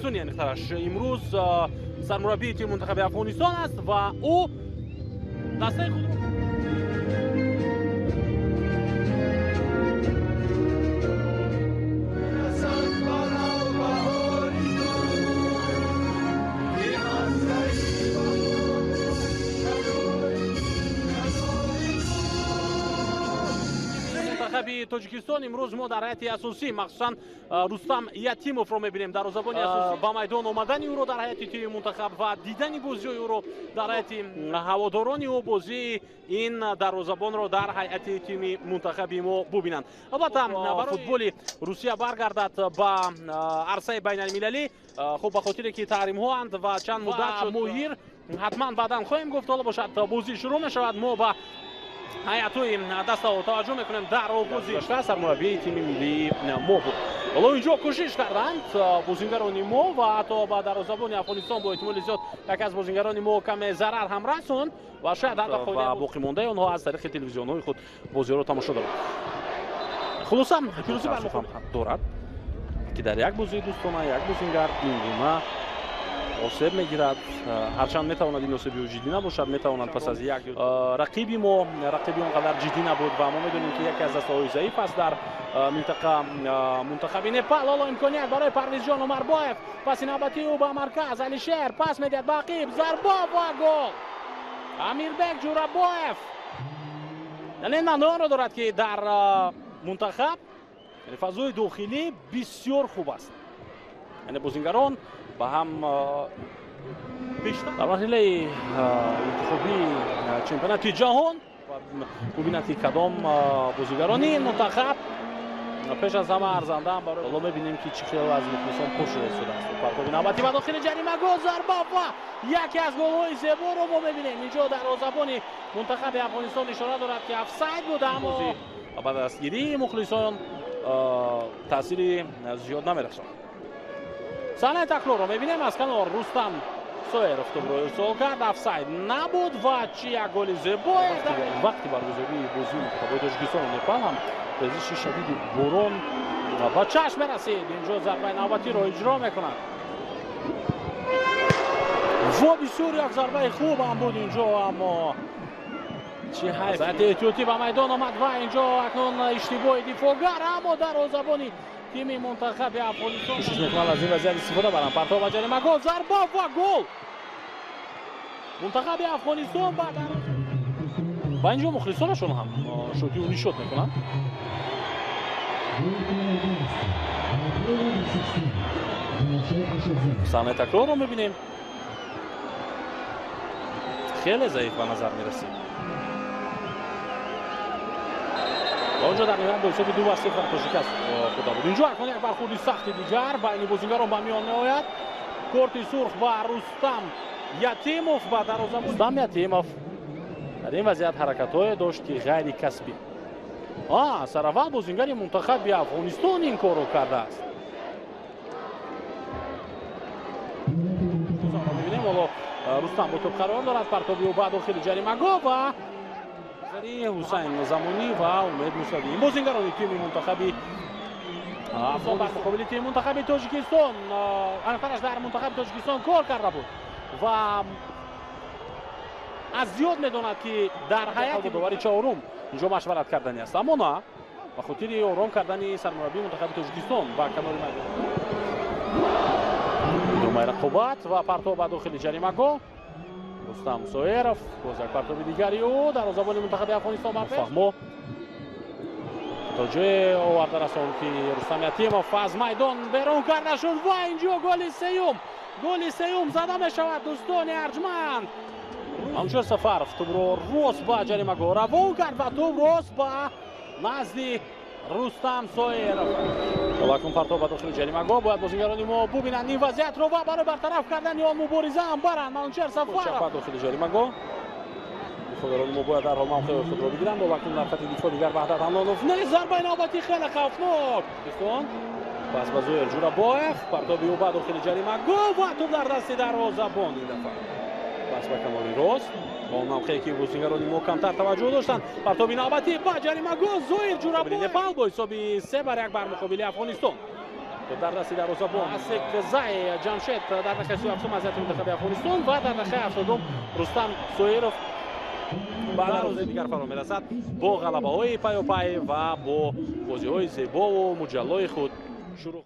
Мазуни аниқтараш имрӯз сармураббии тими мунтахаби Афғонистон аст ва ӯ дастаи худро Тоҷикистон имрӯз мо дар ҳайати асосӣ махсусан Рустам Ятимовро мебинем. Дарвозабони асосӣ ба майдон омадани ӯро дар ҳайати тими мунтахаб ва дидани бозиҳои ӯро дар ҳайати ҳаводорони ӯ бозии ин дарвозабонро дар ҳайати тими мунтахаби мо бубинанд. Албатта, футболи Русия баргардад ба арсаи байналмилалӣ, хуб, ба хотире ки таҳримҳоанд ва чанд муддат шуд моҳир, ҳатман баъдан хоҳем гуфт. Ҳоло бошад, бозӣ шурӯъ мешавад. Мо ба ҳайатҳои дастаҳо таваҷҷӯҳ мекунем. Дар оғози сармураббии тими миллии мо буд. Ҳоло инҷо кӯшиш карданд бозингарони мо ва ҳатто ба дарвозабони Афғонистон бо эҳтимоли зиёд яке аз бозингарони мо каме зарар ҳам расонд ва шояд ҳатто боқимондаи онҳо аз тариқи телевизионҳои худ бозиҳоро тамошо доранд. Хулоса, пирӯзӣ бар дорад, ки дар як бозии дӯстона як бозингар ин гуна осеб мегирад. Ҳарчанд метавонад ин осеби ӯ ҷиддӣ набошад, метавонад пас аз як рақиби мо рақиби он қадар ҷиддӣ набуд ва мо медонем, ки яке аз дастаҳои заиф аст дар минтақа мунтахаби Непал. Ҳоло имконият барои Парвизҷон Умарбоев. Паси навбатии ӯ ба марказ, Алишер пас медиҳад ба ақиб, зарба ва гол! Амирбек Ҷурабоев. Яъне маънои онро дорад, ки дар мунтахаб фазои дохилӣ бисёр хуб аст, яъне бозингарон ба ҳам дар марҳилаи интихобии чемпионати ҷаҳон бубинад, ки кадом бозигарони ин мунтахаб пеш аз ҳама арзандаам. Барои ҳоло мебинем, ки чӣ хел аз мухлисон пур шуда истодааст. Партоби навбатӣ ба дохили ҷаримагоҳ, зарба ва яке аз голҳои зеборо мо мебинем. Инҷо дарвозабони мунтахаби Афғонистон ишора дорад, ки офсайд буд, аммо ба дастгирии мухлисон таъсири зиёд намерасонад. Саҳнаи такрорро мебинем. Аз канор Рустам Соеров тӯбро ирсол кард, офсайд набуд ва чӣ як голи зебое! Вақти баргузории бозии мунтахабҳои Тоҷикистону Непал ҳам резиши шадиди борон ба чашм мерасид. Инҷо зарбаи навбатиро иҷро мекунад во бисёр як зарбаи хуб ҳам буд инҷо, аммо чӣ ҳайф, эҳтиётӣ ба майдон омад ва инҷо акнун иштибоҳи дифоъгар, аммо дарвозабони тими мунтахаби Афғонистон кӯшиш мекунанд аз ин вазъият истифода баранд. Партов ба ҷаримагоҳ, зарба ва гол! Мунтахаби Афғонистон ба ва инҷо мухлисонашон ҳам шодию нишод мекунанд. Саҳнаи такрорро мебинем, хеле заиф ба назар мерасид. Онҷо дар ниҳоят бо ҳисоби 2-0 шикаст хӯрда буд. Инҷо акнун як бархӯрди сахти дигар байни бозингарон ба миён меояд. Корти сурх ба Рустам Ятимов, ба дарвоза. Рустам Ятимов дар ин вазъият ҳаракатҳое дошт, ки ғайри касбӣ. Сараввал бозингари мунтахаби Афғонистон ин корро кардааст. Мебинем, ҳоло Рустам бо тӯб қарор дорад. Партоби ӯ ба дохили ҷаримагоҳ ва Ҳусайн Замонӣ ва Умед Мусавӣ, ин бозингарони тими мунтахаби Афғон бар муқобили тими мунтахаби Тоҷикистон, аниқтараш дар мунтахаби Тоҷикистон кор карда буд ва аз зиёд медонад, ки дар ҳайати довари чорум инҷо машварат кардани аст, аммо на ба хотири ором кардани сармураббии мунтахаби Тоҷикистон ба канори майдон. Идомаи рақобат ва партов ба дохили ҷаримагоҳ. Рустам Соеров, боз як партоби дигари ӯ, дарвозабони мунтахаби Афғонистон ба фаҳмо то ҷое оварда расонд, ки Рустам Ятимов аз майдон берун карда шуд ва инҷо голи сеюм, голи сеюм зада мешавад, дӯстони арҷманд. Манучер Сафаров тӯбро рост ба ҷаримагоҳ равон кард ва тӯб рост ба назди Рустам Соеров. Акнун партов ба дохили ҷаримагоҳ, бояд бозингарони мо бубинанд ин вазъиятро ва барои бартараф кардани он мубориза ҳам баранд. Манучер Сафаров ба дохили ҷаримагоҳ, дифоъгарони мо бояд дарҳол мавқеи худро бигиранд. Акнун дар хати дифоъ дигар Ваҳдат Ҳаннонов не, зарбаи навбатӣ хеле хавфнок. Пас ба Зоир Ҷурабоев, партоби ӯ ба дохили ҷаримагоҳ ва тӯб дар дасти дарвозабон. Ин дафъа пас ба канори рост, ба он мавқее ки бозингарони мо камтар таваҷҷӯҳ доштанд. Партоби навбатӣ ба ҷаримагоҳ, Зоир Ҷурабоев. Непал бо ҳисоби 3-1 бар муқобили Афғонистон. Дар дасти дарвозабон Асекзай Ҷамшед дар дақиқаи 37-ум аз ҳайати мунтахаби Афғонистон ва дар дақиқаи 70-ум Рустам Соиров. Ба дарвозаи дигар фаро мерасад бо ғалабаҳои пайопай ва бо бозиҳои зебову муҷаллои худ шурӯъ.